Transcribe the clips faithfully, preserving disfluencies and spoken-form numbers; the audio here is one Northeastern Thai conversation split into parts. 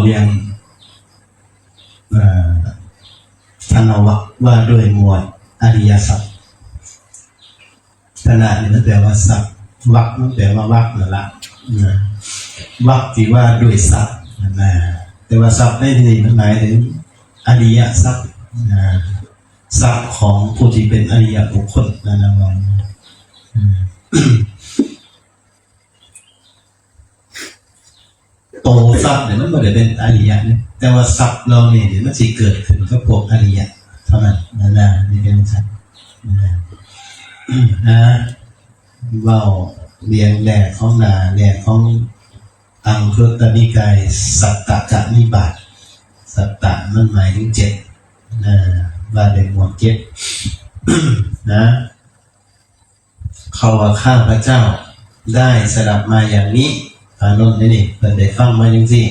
เรียนเอ่อธนวรรคว่าด้วยหมวดอริยสัจ ธนะนี่มันแปลว่าทรัพย์ วรรคมันแปลว่าวรรคนั่นละนะ วรรคที่ว่าด้วยทรัพย์นะ แต่ว่าทรัพย์ในที่นี้มันหมายถึงอริยทรัพย์นะ ทรัพย์ของผู้ที่เป็นอริยบุคคลนะนะว่า โตทรัพย์เนี่ยมันบ่ได้เป็นอริยะเนี่ย แต่ว่าทรัพย์เหล่านี้เนี่ยมันสิเกิดขึ้นกับพวกอริยะเท่านั้นนะนะ นี่เป็นจังซั่นนะ นะ เว้าเรียงแรกของหน้าแรกของอังคุตตนิกาย สัตตกนิบาต สัตตะมันหมายถึงเจ็ดนะ ว่าได้หมวดเจ็ด นะ เขาว่าข้าพเจ้าได้สดับมาอย่างนี้ อานนท์นี่นี่เพิ่นได้ฟังมาจังซี่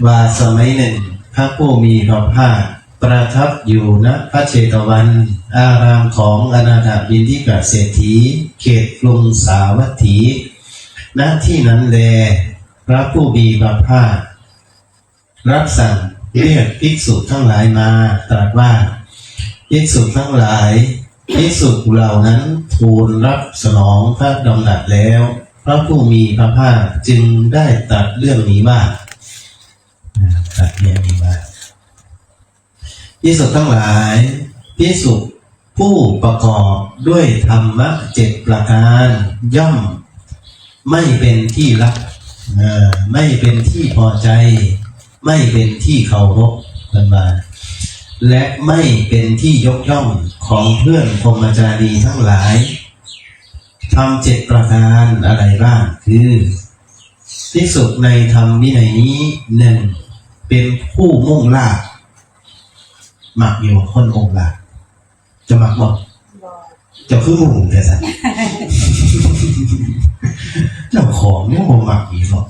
ว่าสมัยหนึ่งพระผู้มีพระภาคประทับอยู่ณพระเชตวัน อารามของอนาถบิณฑิกเศรษฐี เขตกรุงสาวัตถี ณ ที่นั้นแล พระผู้มีพระภาค รับสั่งเรียกภิกษุทั้งหลายมาตรัสว่า ภิกษุทั้งหลาย ภิกษุเหล่านั้นทูลรับสนองพระดำรัสแล้ว พระผู้มีพระภาคจึงได้ตรัสเรื่องนี้ว่า ตรัสเรื่องนี้ว่า ภิกษุทั้งหลาย ภิกษุผู้ประกอบด้วยธรรมะเจ็ดประการ ย่อมไม่เป็นที่รัก เอ่อ ไม่เป็นที่พอใจ ไม่เป็นที่เคารพ เพิ่นว่า และไม่เป็นที่ยกย่องของเพื่อนพรหมจารีทั้งหลาย ธรรมเจ็ดประการอะไรบ้าง คือ ภิกษุในธรรมวินัยนี้ หนึ่ง เป็นผู้มุ่งลาภ มักอยู่คนมุ่งลาภ เจ้ามักบ่ บ่ เจ้าคือมุ่งแต่ซั่น เจ้าของยังบ่มักอีกเนาะ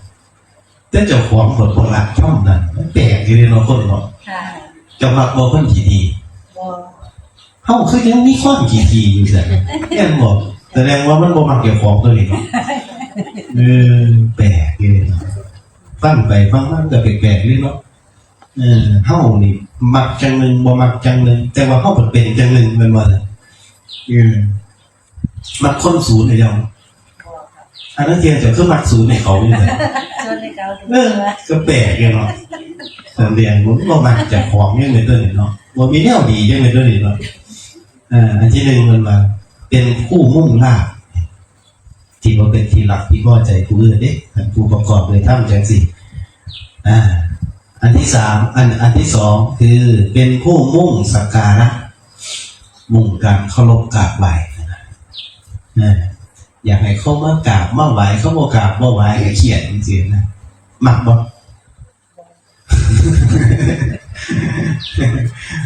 แต่เจ้าของเพิ่นบ่รักทำนั่น มันแปลกอยู่เด้เนาะคนเนาะ ค่ะ เจ้ามักบ่คนขี้ดี บ่ เฮาคือยังมีความขี้ดีอยู่ซั่น แม่นบ่ แสดงว่ามันบ่มักเจ้าของตัวนี้เนาะ เออ แปลกอยู่เนาะ ฟังไปฟังมามันก็แปลกๆอยู่เนาะ เออ เฮานี่มักจั่งหนึ่ง บ่มักจั่งหนึ่ง แต่ว่าเฮาเพิ่นเป็นจั่งหนึ่ง แม่นบ่ล่ะ เออ มักคนศูนย์ให้เจ้า อันนั้นเทียนเจ้าคือมักศูนย์ให้เขาอยู่ซั่น ส่วนในเก่า เออ ก็แปลกอยู่เนาะ แสดงว่าบ่มักเจ้าของยังไงตัวนี้เนาะ บ่มีแนวดียังไงตัวนี้เนาะ เอ่อ อันที่หนึ่งมันว่า เป็นผู้มุ่งลาภ ที่บ่เป็นที่รักที่พอใจผู้อื่นเด้ อันผู้ประกอบด้วยธรรมจั่งซี้ อ่า อันที่สาม อัน อันที่สอง คือเป็นผู้มุ่งสักการะ มุ่งการเคารพกราบไหว้นะ อ่า อยากให้เขามากราบมาไหว้ เขาบ่กราบบ่ไหว้ก็เครียดจั่งซี้นะ มักบ่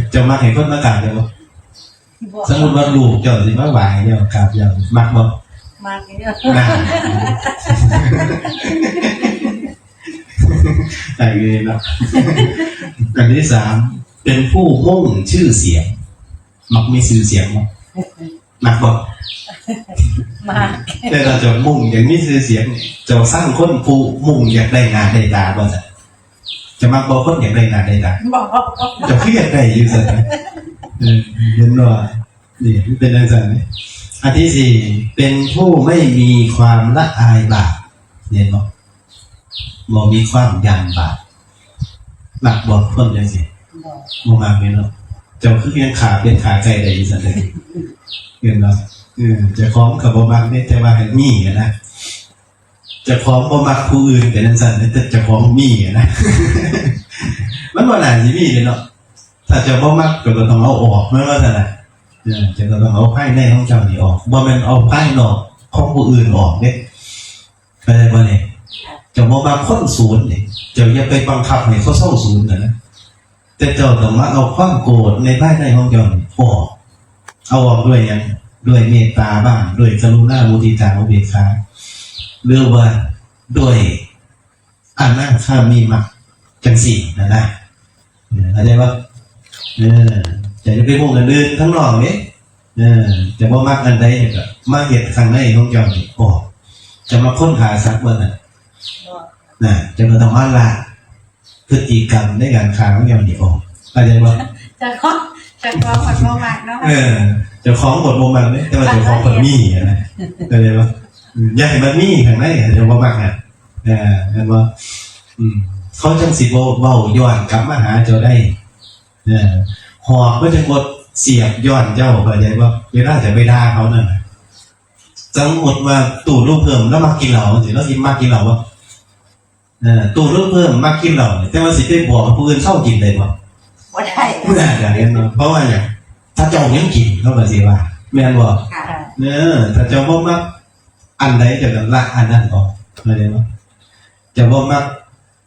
เจ้ามักให้คนมากราบเจ้าบ่ บ่ สมมุติว่าลูกเจ้าสิมาไหว้เจ้ากราบเจ้า มักบ่ มักอยู่ นะ ได้เลยเนาะ อันที่สาม เป็นผู้มุ่งชื่อเสียง มักมีชื่อเสียงบ่ มักบ่ มัก แต่ถ้าเจ้ามุ่งอยากมีชื่อเสียง เจ้าซังคนผู้มุ่งอยากได้หน้าได้ตาบ่ซั่น เจ้ามักบ่คนอยากได้หน้าได้ตา บ่ เจ้าคืออยากได้อยู่ซั่น เออ เห็นบ่ นี่มันเป็นจั่งซั่นนี่ อันที่สี่ เป็นผู้ไม่มีความละอายบาป เห็นบ่ บ่มีความย้านบาป มักบ่คนจั่งซี้ บ่ บ่มักเลยเนาะ เจ้าคือยังขาเป็ดขาไก่ได้อยู่ซั่นเด้ เห็นบ่ เออ เจ้าของก็บ่มักเด้ แต่ว่าให้มีอะนะ เจ้าของบ่มักผู้อื่นเป็นจั่งซั่นเด้ แต่เจ้าของมีอะนะ มันบ่น่าสิมีเด้เนาะ ถ้าเจ้าบ่มักเจ้าก็ต้องเอาออก แม่นว่าซั่นน่ะ เออ เจ้าก็ต้องเอาภายในของเจ้านี่ออก บ่แม่นเอาภายนอกของผู้อื่นออกเด้ เข้าใจบ่นี่ เจ้าบ่มักคนศูนย์นี่ เจ้าอย่าไปบังคับให้เขาเซาศูนย์น่ะนะ แต่เจ้าต้องมาเอาความโกรธในภายในของเจ้านี่ออก เอาออกด้วยหยัง ด้วยเมตตาบ้าง ด้วยกรุณา มุทิตา อุเบกขา หรือว่าด้วยอนาคามิมักจั่งซี้นะนะ เออ เข้าใจบ่ เออ เจ้าอย่าไปมุ่งอันอื่นข้างนอกเด้ เออ เจ้าบ่มักอันใดก็มาเฮ็ดข้างในของเจ้านี่ออก เจ้ามักคนฆ่าสัตว์บ่น่ะ บ่ นะ เจ้าก็ต้องมาละพฤติกรรมในการฆ่าของเจ้านี่ออก เข้าใจบ่? เจ้าของเจ้าของมันบ่มักเนาะ เออ เจ้าของบ่มักเด้ แต่ว่าเจ้าของมันมีอะนะ เข้าใจบ่? อืม อย่าให้มันมีข้างใน เจ้าบ่มักนะ เออ เห็นบ่? อืม เขาจั่งสิบ่เว้าย้อนกลับมาหาเจ้าได้ เออ หอกมันจั่งบ่เสียบย้อนเจ้า เข้าใจบ่? เวลาจะไปด่าเขานั่นน่ะ สมมุติว่าตู้ลูกเพิ่มแล้วมักกินเหล้าจั่งซี้ ลาวสิมักกินเหล้าบ่? เออ ตู้ลูกเพิ่มมักกินเหล้า แต่ว่าสิไปบอกผู้อื่นเซากินได้บ่? บ่ได้ บ่ได้ เห็นบ่? เพราะว่าหยัง ถ้าเจ้ายังกิน เขาก็สิว่า แม่นบ่? ค่ะ เออ ถ้าเจ้าบ่มักอันใด เจ้าก็ละอันนั้นออก เข้าใจบ่? เจ้าบ่มัก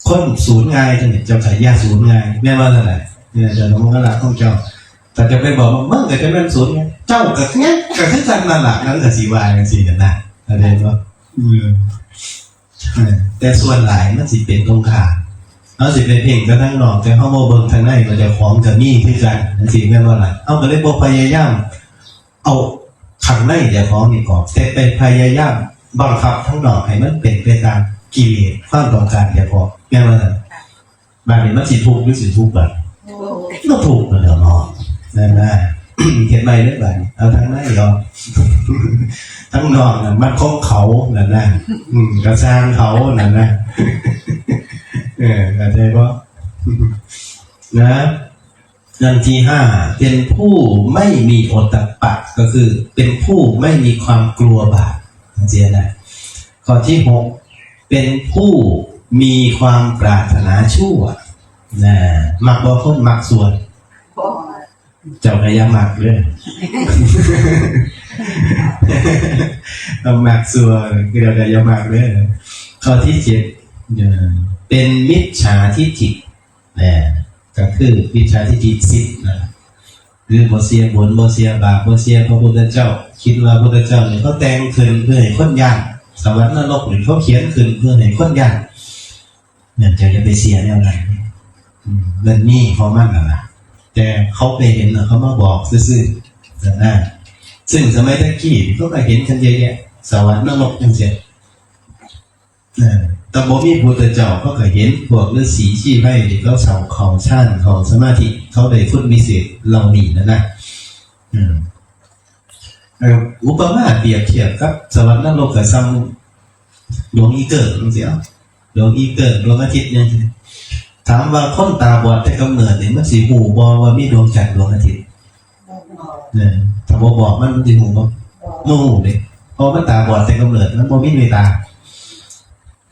คนสูญง่ายจั่งซี้ เจ้าก็อย่าสูญง่าย แม่นบ่ซั่นน่ะ? เนี่ย เจ้าต้องมาละของเจ้า ถ้าเจ้าไปบอกว่า มึงก็จะแม่นสูญง่าย เจ้าก็เนี้ยก็คือกันนั่นล่ะ นั่นก็สิว่าจั่งซี้นั่นน่ะ เข้าใจบ่? อืม แต่ส่วนหลายมันสิเป็นตรงข้าม เฮาสิไปเพ่งแต่ทางนอก แต่เฮาบ่เบิ่งทางในว่าเจ้าของก็มีคือกันจั่งซี้ แม่นบ่ล่ะ? เฮาก็เลยบ่พยายามเอาข้างในเจ้าของนี่ออก แต่ไปพยายามบังคับทางนอกให้มันเป็นไปตามกิเลสความต้องการเจ้าของ แม่นบ่ล่ะ? บาดนี้มันสิทุกข์หรือสิทุกข์บ่? โอ้ บ่ทุกข์นั่นแหละเนาะ นั่นน่ะ เฮ็ดใหม่เด้อบาดนี้ เอาทางในออก ทางนอกน่ะมันของเขานั่นน่ะ อืม ก็ซ่างเขานั่นน่ะ เออ เข้าใจบ่? นะ อันที่ห้า เป็นผู้ไม่มีโอตตัปปะ ก็คือเป็นผู้ไม่มีความกลัวบาป จั่งซี้นะ ข้อที่หก เป็นผู้มีความปรารถนาชั่ว นะ มักบ่คนมักซั่ว บ่ เจ้าก็อย่ามักเด้อ เอามักซั่ว เจ้าก็อย่ามักเด้อ ข้อที่เจ็ด เอ่อ เป็นมิจฉาทิฏฐิ นะ ก็คือมิจฉาทิฏฐิสิบนั่นล่ะ คือบ่เชื่อบุญ บ่เชื่อบาป บ่เชื่อพระพุทธเจ้า คิดว่าพระพุทธเจ้านี่เขาแต่งขึ้นเพื่อให้คนย้าน สวรรค์นรกนี่เขาเขียนขึ้นเพื่อให้คนย้าน นั่นเจ้าอย่าไปเชื่อแนวนั้น อืม มันมีของมันนั่นล่ะ แต่เขาไปเห็นน่ะ เขามาบอกซื่อๆ นั่นน่ะ ซึ่งสมัยตะกี้เขาก็เห็นกันเยอะแยะ สวรรค์นรกจั่งซี้ เออ แต่บ่มีพุทธเจ้าเขาก็เห็นพวกฤๅษีชีไพรที่เขาเซาเข้าฌานเข้าสมาธิ เขาได้คุณวิเศษเหล่านี้นั่นน่ะ อืม เอ่อ อุปมาเปรียบเทียบกับสวรรค์นรกก็ส่ำดวงอีเกิลจั่งซี้ ดวงอีเกิล ดวงอาทิตย์จั่งซี้ ถามว่าคนตาบอดแต่กำเนิดนี่มันสิฮู้บ่ว่ามีดวงจันทร์ดวงอาทิตย์? เออ ถ้าบ่บอกมัน มันสิฮู้บ่? บ่ฮู้เด้ เพราะมันตาบอดแต่กำเนิด มันบ่มีในตา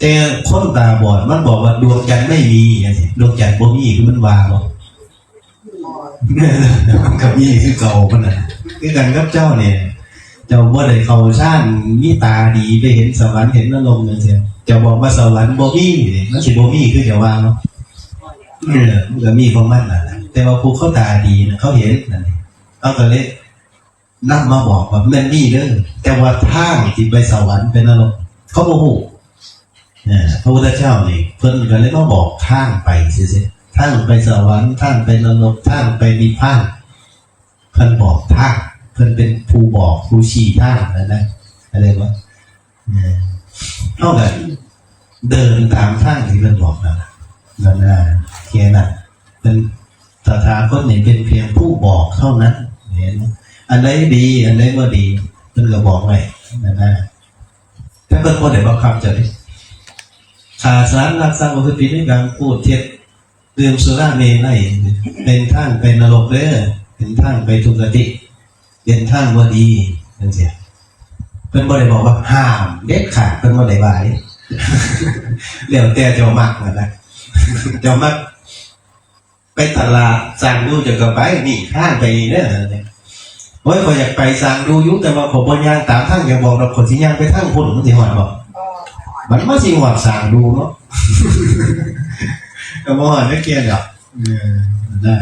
แต่คนตาบอดมันบอกว่าดวงจันทร์ไม่มีจั่งซี้ ดวงจันทร์บ่มี คือมันว่าบ่? มันก็มีคือเก่ามันน่ะ คือกันกับเจ้านี่ เจ้าบ่ได้เข้าฌาน มีตาดีไปเห็นสวรรค์เห็นนรกจั่งซี้ เจ้าบอกว่าสวรรค์บ่มีนี่ มันสิบ่มีคือเจ้าว่าเนาะ เออ มันก็มีของมันนั่นล่ะ แต่ว่าผู้เขาตาดีน่ะ เขาเห็นนั่น เขาก็เลยนำมาบอกว่ามันมีเด้อ แต่ว่าทางที่ไปสวรรค์ไปนรก เขาบ่ฮู้ เอ่อ พระพุทธเจ้านี่ เพิ่นก็เลยมาบอกทางไปซื่อๆ ทางไปสวรรค์ ทางไปนรก ทางไปนิพพาน เพิ่นบอกทาง เพิ่นเป็นผู้บอก ผู้ชี้ทางนั่นนะ เข้าใจบ่? เออ เฮาก็เดินตามทางที่เพิ่นบอกนั่นล่ะ นั่นน่ะ แค่นั้น เพิ่น ตถาคตนี่เป็นเพียงผู้บอกเท่านั้น เห็นบ่? อันใดดี อันใดบ่ดี เพิ่นก็บอกไว้ นั่นน่ะ แต่เพิ่นบ่ได้บังคับเจ้าเด้ ฆ่าสัตว์ ลักทรัพย์ ประพฤติผิดในกาม พูดเท็จ ดื่มสุราเมรัย เป็นทางไปนรกเด้อ เป็นทางไปทุคติ เป็นทางบ่ดี จั่งซี้ เพิ่นบ่ได้บอกว่าห้ามเด็ดขาด เพิ่นบ่ได้ว่าเด้ แล้วแต่เจ้ามักนั่นนะ เจ้ามัก ไปตลาด สร้างดูเจ้าก็ไป นี่ทางไปนี่เด้อ โอ้ย ข้อยอยากไปสร้างดูอยู่ แต่ว่าข้อยบ่ย่างตามทาง อยากบอกดอก ข้อยสิย่างไปทางพุ้น มันสิฮอดบ่? มันมาสิฮอดสร้างดูเนาะ ก็บ่ฮอดจักเทื่อดอก เออ นะ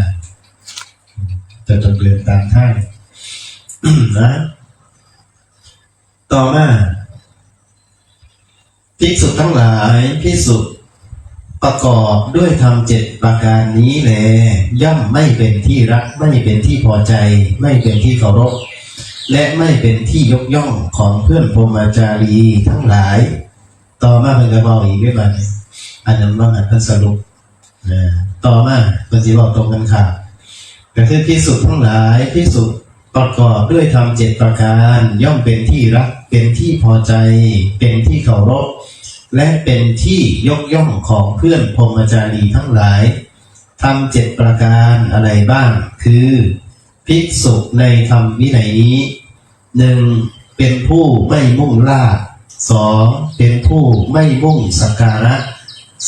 จะต้องเดินตามทาง นะ ต่อมา ภิกษุทั้งหลาย ภิกษุประกอบด้วยธรรมเจ็ดประการนี้แล ย่อมไม่เป็นที่รัก ไม่เป็นที่พอใจ ไม่เป็นที่เคารพ และไม่เป็นที่ยกย่องของเพื่อนพรหมจารีทั้งหลาย ต่อมาเพิ่นก็เว้าอีกเด้บัดนี้ อันนั้นว่าหันเพิ่นสรุปนะต่อมาเพิ่นสิเว้าตรงกันข้าม ก็คือภิกษุทั้งหลาย ภิกษุประกอบด้วยธรรมเจ็ดประการ ย่อมเป็นที่รัก เป็นที่พอใจ เป็นที่เคารพ และเป็นที่ยกย่องของเพื่อนพรหมจารีทั้งหลาย ธรรมเจ็ดประการอะไรบ้าง คือ ภิกษุในธรรมวินัยนี้ หนึ่ง เป็นผู้ไม่มุ่งลาภ สอง เป็นผู้ไม่มุ่งสักการะ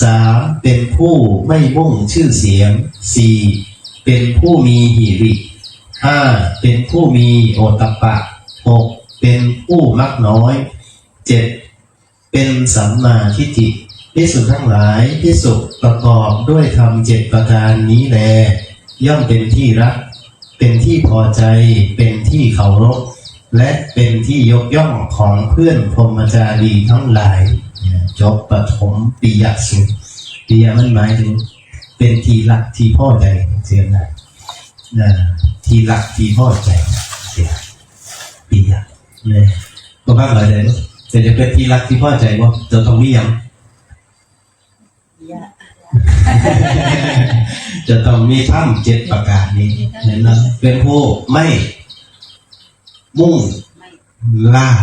สาม เป็นผู้ไม่มุ่งชื่อเสียง สี่ เป็นผู้มีหิริ ห้า เป็นผู้มีโอตตัปปะ หก เป็นผู้มักน้อย เจ็ด เป็นสัมมาทิฏฐิ ภิกษุทั้งหลาย ภิกษุประกอบด้วยธรรมเจ็ดประการนี้แล ย่อมเป็นที่รัก เป็นที่พอใจ เป็นที่เคารพ และเป็นที่ยกย่องของเพื่อนพรหมจารีทั้งหลาย เนี่ย จบปฐมปิยสูตร ปิยมันหมายถึง เป็นที่รักที่พอใจ เสียนะ นะ ที่รักที่พอใจ เสีย ปิยะ เนี่ย บ่ฟังเข้าใจบ่ แต่จะเป็นที่รักที่พอใจบ่ จะต้องมีหยัง จะต้องมีธรรมเจ็ดประการนี้ เห็นบ่ เป็นผู้ไม่มุ่งลาภ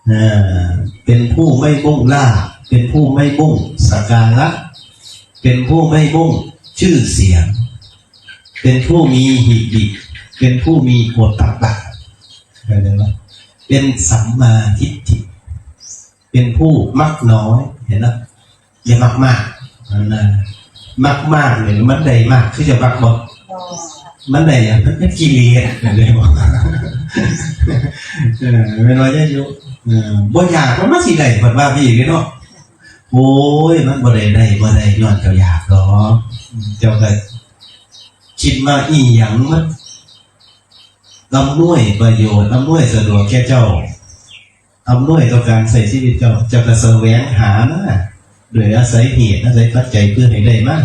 เอ่อ เป็นผู้ไม่มุ่งลาภ เป็นผู้ไม่มุ่งสักการะ เป็นผู้ไม่มุ่งชื่อเสียง เป็นผู้มีหิริ เป็นผู้มีโอตตัปปะ เข้าใจบ่ เป็นสัมมาทิฏฐิ เป็นผู้มักน้อย เห็นบ่ อย่ามักมาก อันนั้น มักมากเนี่ย มันได้มาก คือจะมักบ่ มันได้หยัง มันเป็นกิเลส เข้าใจบ่ เออ แม่นว่าอย่าอยู่ เออ บ่อยาก มันมาสิได้ เพิ่นว่าพี่เนาะ โอ้ย มันบ่ได้ได้ บ่ได้ ย้อนเจ้าอยากดอก เจ้าก็คิดว่าอีหยังมันอำนวยประโยชน์ อำนวยสะดวกแก่เจ้า อำนวยต่อการใช้ชีวิตเจ้า เจ้าก็แสวงหามา โดยอาศัยเหตุ อาศัยปัจจัยเพื่อให้ได้มา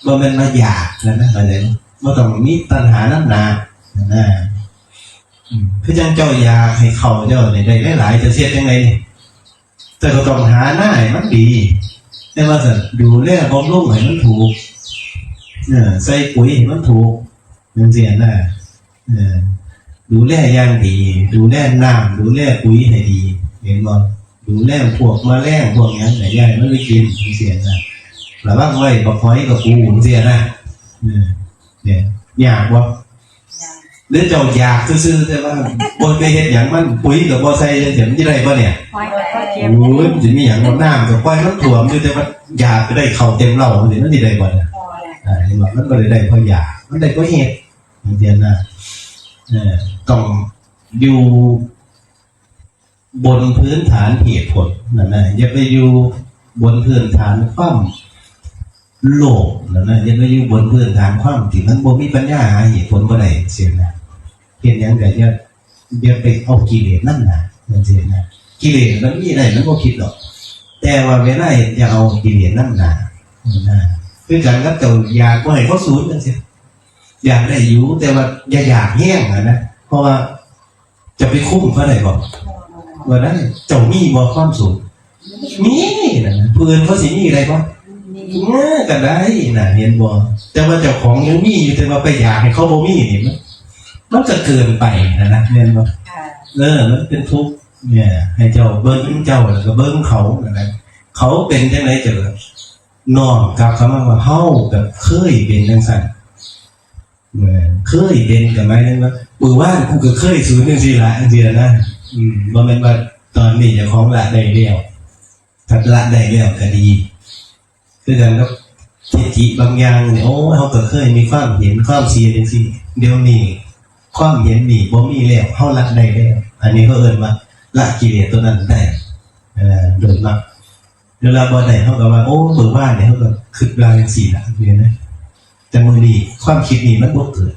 บ่แม่นมาอยากนะ นะ เข้าใจบ่ บ่ต้องมีตัณหานำหน้า นะ อืม คือจั่งเจ้าอยากให้ข้าวเจ้านี่ได้หลายๆ เจ้าสิเฮ็ดจั่งใดนี่ เจ้าก็ต้องหานาให้มันดี แต่ว่าซั่น ดูแลบำรุงให้มันถูก เออ ใส่ปุ๋ยให้มันถูก จั่งซี้นะ เออ ดูแลอย่างดี ดูแลน้ำ ดูแลปุ๋ยให้ดี เห็นบ่ ดูแลพวกแมลง พวกหยังให้อย่าให้มันไปกิน จั่งซี้นะ ระวังไว้ บักหอยกับปู จั่งซี้นะ เออ เนี่ย ยากบ่ หรือเจ้าอยากซื่อๆ แต่ว่าบ่ไปเฮ็ดหยังมัน ปุ๋ยก็บ่ใส่จั่งซี้ มันสิได้บ่เนี่ย หอยก็เก็บ โอ้ย มันสิมีหยังบ่ น้ำก็ปล่อยมันท่วมอยู่ แต่ว่าอยากได้ข้าวเต็มเล้าจั่งซี้ มันสิได้บ่เนี่ย อ่า เห็นบ่ มันบ่ได้ได้เพราะอยาก มันได้เพราะเฮ็ด จั่งซี้นะ เออ ต้องอยู่บนพื้นฐานเหตุผลนั่นนะ อย่าไปอยู่บนพื้นฐานความโลภนั่นนะ อย่าไปอยู่บนพื้นฐานความที่มันบ่มีปัญญาหาเหตุผลบ่ได้ จั่งซี้นะ เฮ็ดหยังก็อย่า อย่าไปเอากิเลสนำหน้า จั่งซี้นะ กิเลสมันมีได้ มันบ่ผิดดอก แต่ว่าเวลาเฮ็ดอย่าเอากิเลสนำหน้า นะ คือกันกับเจ้าอยากบ่ให้เขาสูญจั่งซี้ อยากได้อยู่ แต่ว่าอย่าอยากแฮงอะนะ เพราะว่าจะไปคุมเขาได้บ่ บ่ได้ เจ้ามีบ่ความสุข มีนะ ผู้อื่นเขาสิมีได้บ่ เออ ก็ได้นะ เห็นบ่ แต่ว่าเจ้าของยังมีอยู่ แต่ว่าไปอยากให้เขาบ่มีนี่ มัน มันก็เกินไปนะ นะ แม่นบ่ ค่ะ เออ มันเป็นทุกข์ เนี่ย ให้เจ้าเบิ่งเจ้า แล้วก็เบิ่งเขานะ เขาเป็นจั่งใด เจ้าก็น้อมกลับเข้ามาว่า เฮาก็เคยเป็นจั่งซั่น เออ เคยเป็น ก็หมายถึงว่า มื้อวานกูก็เคยสูญจั่งซี้ล่ะ จั่งซี้นะ อืม บ่แม่นว่าตอนนี้เจ้าของละได้แล้ว ถ้าละได้แล้วก็ดี คือกันกับทิฏฐิบางอย่างนี่ โอ้ เฮาก็เคยมีความเห็น ความเชื่อจั่งซี้ เดี๋ยวนี้ความเห็นนี่บ่มีแล้ว เฮาละได้แล้ว อันนี้เขาเอิ้นว่าละกิเลสตัวนั้นได้ เอ่อ โดยมรรค เวลาบ่ได้ เฮาก็ว่า โอ้ มื้อวานนี่ เฮาก็คิดว่าจั่งซี้ล่ะ เนี่ยนะ แต่มื้อนี้ความคิดนี่มันบ่เกิด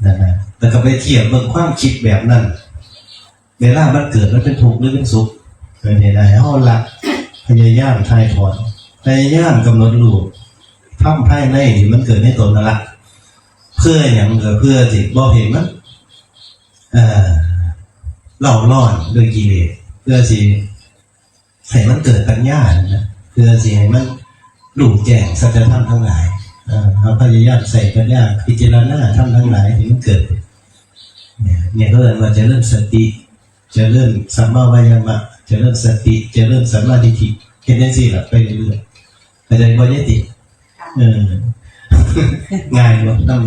นั่นนะ แล้วก็ไปเทียบเบิ่งความคิดแบบนั้น เวลามันเกิดมันเป็นทุกข์หรือเป็นสุข เกิดให้ได้ เฮาละ พยายามถ่ายถอน พยายามกำหนดรู้ ธรรมภายในที่มันเกิดในตนนั่นละ เพื่อหยัง ก็เพื่อสิบ่ให้มัน เอ่อ เร่าร้อนด้วยกิเลส เพื่อสิ ให้มันเกิดปัญญานะ เพื่อสิให้มันรู้แจ้งสัจธรรมทั้งหลาย เอ่อ เราพยายามใส่ปัญญาพิจารณาธรรมทั้งหลายที่มันเกิด เนี่ย เนี่ยเขาเรียกว่าเจริญสติ เจริญสัมมาวายามะ เจริญสติ เจริญสัมมาทิฏฐิ เฮ็ดจังซี่ล่ะไปเรื่อยๆ เข้าใจบ่ยายติ เออ ง่ายบ่นำ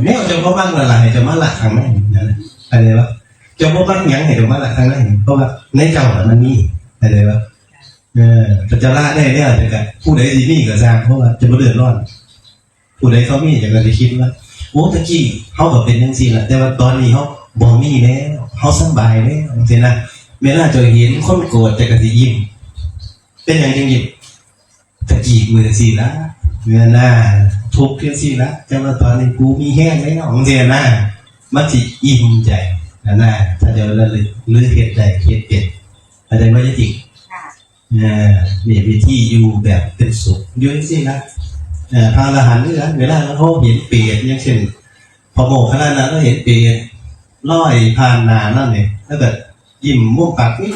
แนวเจ้าบ่มักละหลาย เจ้ามาละข้างในนั่นน่ะ เข้าใจบ่ เจ้าบ่มักหยังให้เจ้ามาละข้างใน เพราะว่าในเจ้าน่ะมันมี เข้าใจบ่ เออ ถ้าเจ้าละได้แล้ว แต่ก็ผู้ใดสิมีก็ซ่าง เพราะว่าจะบ่เดือดร้อน ผู้ใดเขามีเจ้าก็สิคิดว่า โอ้ ตะกี้เฮาก็เป็นจังซี่ล่ะ แต่ว่าตอนนี้เฮาบ่มีแล้ว เฮาสำบายแล้ว จังซี่นะ เวลาเจ้าเห็นคนโกรธ เจ้าก็สิยิ้ม เป็นหยังจึงยิ้ม ตะกี้กูจังซี่ล่ะ เวลาทุกข์จังซี่ล่ะ แต่ว่าตอนนี้กูมีแฮงแล้ว จังซี่นะ มันสิอิ่มใจนะ ถ้าเจ้าระลึก หรือเฮ็ดได้ เฮ็ดเป็น เข้าใจบ่ยายติ ค่ะ เอ่อ มีวิธีอยู่แบบเป็นสุข อยู่จังซี่นะ เอ่อ พระอรหันต์คือกัน เวลาเฮาเห็นเปรต อย่างเช่น พระโมคคัลลานะ เฮาเห็นเปรตลอยผ่านหน้าเฮานี่ เฮาก็ยิ้มมุมปากนี่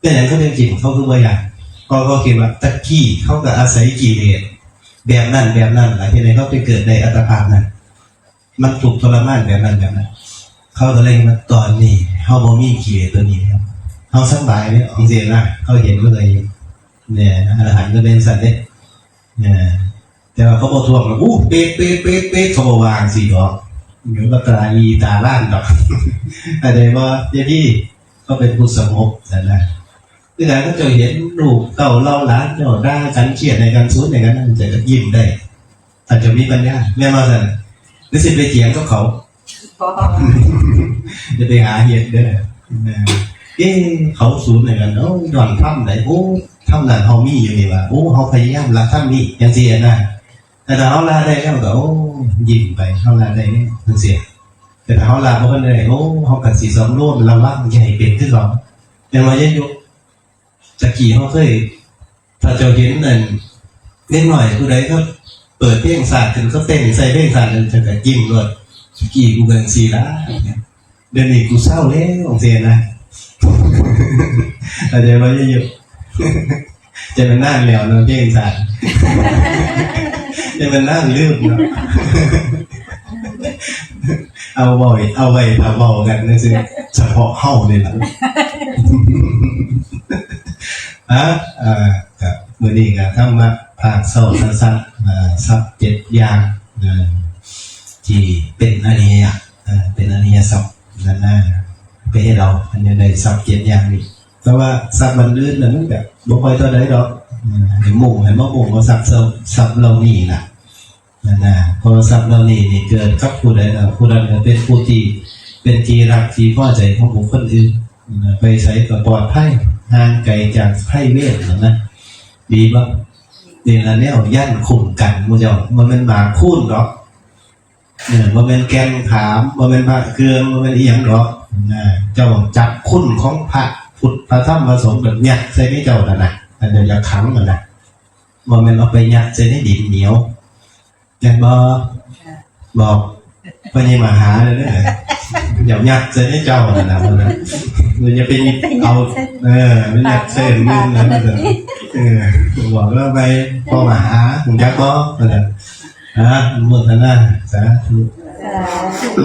เป็นหยังเขาจังยิ้ม เขาคือบ่ย่าน เพราะเขาคิดว่าตะกี้เขาก็อาศัยกิเลสแบบนั้นแบบนั้นล่ะ เฮ็ดให้เขาไปเกิดในอัตภาพนั้น มันทุกข์ทรมานแบบนั้นแบบนั้น เขาก็เลยมาตอนนี้เฮาบ่มีกิเลสตัวนี้แล้ว เฮาสำบายเลย จังซี่นะ เขาเห็นเมื่อไหร่ เนี่ย อรหันต์ก็เป็นสัตว์เด้ เนี่ย แต่ว่าเขาบ่ท่วงหรอก อู้ เปรต เปรต เปรต เปรต เขาบ่ว่าจังซี่ดอก เดี๋ยวก็ตาอีตาล้านดอก เข้าใจบ่ เจ้าที่ เขาเป็นผู้สงบนั่นนะ คือหลายคนเจ้าเห็นลูกเต้าเล่าหลานเจ้าด่ากัน เครียดให้กัน สูนให้กัน นั่นจะยิ้มได้ ถ้าเจ้ามีปัญญา แม่นบ่ซั่น หรือสิไปเถียงกับเขา บ่ อย่าไปหาเฮ็ดเด้อ เออ เอ๊ะ เขาสูนให้กัน โอ้ ย้อนธรรมใด โอ้ ธรรมนั้นเฮามีอยู่นี่หว่า โอ้ เฮาพยายามละธรรมนี้ จังซี่นะ แต่ถ้าเฮาละได้แล้วก็ โอ้ ยิ้มไป เฮาละได้แล้ว จังซี่ แต่ถ้าเฮาละบ่ทันได้ โอ้ เฮาก็สิสำรวมระวัง อย่าให้เป็นคือเขา แม่นบ่ยายยุ ตะกี้เฮาเคย ถ้าเจ้าเห็นนั่น เด็กน้อยผู้ใดเขาเปิดเพลงชาติขึ้น เขาเต้นใส่เพลงชาตินั่น เจ้าก็ยิ้มโลด ตะกี้กูก็จังซี่ล่ะ เดี๋ยวนี้กูเซาแล้ว จังซี่นะ เข้าใจบ่ยายยุ จะเป็นนานแล้วเนาะ เพลงชาติ จะเป็นนานลืมเนาะ เอาไว้ เอาไว้ถ้าเว้ากันจังซี่ เฉพาะเฮานี่ล่ะ ฮะ เอ่อ ครับ มื้อนี้ก็ธรรมะภาคเช้าสั้นๆ เอ่อ ทรัพย์เจ็ดอย่าง เอ่อ ที่เป็นอริยะ เอ่อ เป็นอริยทรัพย์นั่นนะ ไปเฮ็ดเอา อันนี้ได้ทรัพย์เจ็ดอย่างนี้ แต่ว่าทรัพย์อันอื่นน่ะมันก็บ่ค่อยเท่าใดดอก เอ่อ ให้มุ่ง ให้มามุ่งเอาทรัพย์เช้า ทรัพย์เหล่านี้ล่ะ นั่นนะ เพราะว่าทรัพย์เหล่านี้นี่เกิดกับผู้ใดล่ะ ผู้นั้นก็เป็นผู้ที่เป็นที่รักที่พอใจของบุคคลอื่น นะ ไปไสก็ปลอดภัย ห่างไกลจากภัยเวรนั่นนะ ดีบ่ นี่ล่ะแนวยันคุ้มกันหมู่เจ้า บ่แม่นหมากคูณดอก เออ บ่แม่นแก่นขาม บ่แม่นพระเครื่อง บ่แม่นอีหยังดอก นะ เจ้าจับคุณของพระพุทธพระธรรมพระสงฆ์แบบยัดใส่ในเจ้านั่นน่ะ อันเดียวจะขังนั่นน่ะ บ่แม่นเอาไปยัดใส่ในดินเหนียว แม่นบ่ บอกพ่อใหญ่มหาเลยเด้อ อย่ายัดใส่ในเจ้านั่นน่ะ มันน่ะ มันอย่าไปเอา เออ มันยัดใส่มือนะ มันน่ะ เออ บอกแล้วไปพ่อมหา รู้จักบ่ มันน่ะ อ่ะ อนุโมทนา สาธุ สาธุ